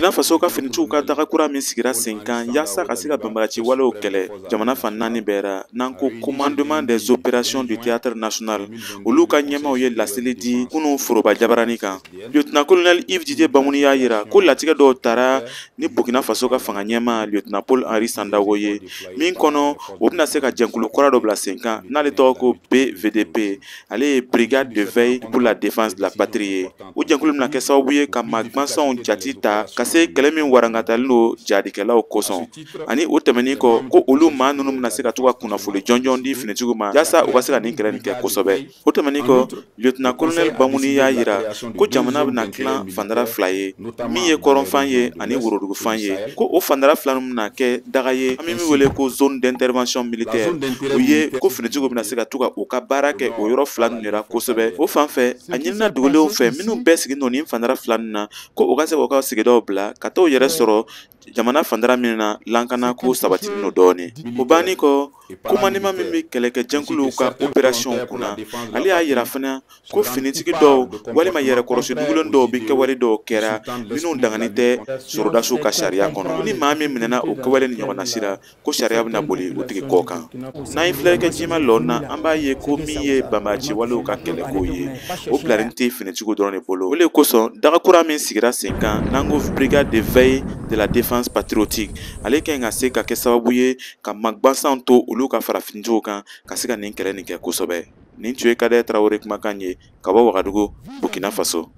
Burkina Faso ka finitigiw ka daga kura min sigira sen kan yaasa ka se ka banbagaci walew kɛlɛ jamana fan naani bɛɛ ra, n'an ko Commandement des opérations du théâtre national, olu ka ɲɛmaaw ye laseli di kunun foroba jabarani kan. Lieutenant colonel Yves Didier Bamouni y'a yira ko latigɛ dɔw tara ni Burkina Faso ka fanga ɲɛmaa lieutenant Paul Henri Sandaogo ye, min kɔnɔ o bɛna se ka jɛnkulu kura dɔ bila sen kan n'ale tɔgɔ ko BVDP, ale ye Brigade de veille pour la défense de la patrie ye. O jɛnkulu bɛna kɛ sababu ye ka maa gansanw jati ta ka se kɛlɛ min warankatalen don jadikɛlaw kosɔn. Ani o tɛmɛnen kɔ, ko olu maa ninnu bɛna se ka to ka kunnafoni jɔnjɔn di finitigiw ma yaasa u ka se ka nin kɛlɛ nin kɛ kosɛbɛ. O tɛmɛnen kɔ, lieutenant colonel Bamouni y'a yira ko jamana bɛna tilan fandara fila ye, min ye kɔrɔnfan ye ani worodugufan ye, ko o fandara fila ninnu bɛna kɛ daga ye an bɛ min wele ko zone d'intervention militaire. O ye ko finitigiw bɛna se ka to ka u ka baara kɛ o yɔrɔ fila ninnu de la kosɛbɛ. O fan fɛ, a ɲinina dugulenw fɛ minnu bɛɛ sigilen don nin fandara fila ninnu na, ko u ka se k'u ka sigidaw bila ka t'u yɛrɛ sɔrɔ jamana fandara min na lankana ko sabatinen don dɔɔnin. O banni kɔ, commandement min bɛ kɛlɛkɛjɛkuluw ka opération kunna, ale y'a yira fana ko finitigi dɔw walima yɛrɛkɔrɔsi dugulen dɔw bɛ kɛwale dɔw kɛra minnu dangani tɛ sɔrɔdasiw ka sariya kɔnɔ. Ni maa min minɛna o kɛwale ni ɲɔgɔnna sira, ko sariya bɛna boli o tigi kɔ kan. N'an ye filɛlikɛ jima lɔ na, an b'a ye ko min ye banbaanci walew ka kɛlɛko ye, o bilalen tɛ finitigiw dɔrɔn de bolo. O de kosɔn daga kura min sigira sen kan n'an ko Brigade de veille de la défense patriotique, ale ka ɲi ka se ka kɛ sababu ye ka maa gansanw to olu ka fara finitigiw kan ka se ka nin kɛlɛ nin kɛ kosɛbɛ. Nin tun ye Kadɛ Tarawele kumakan ye ka bɔ Wagadugu, Burkina Faso.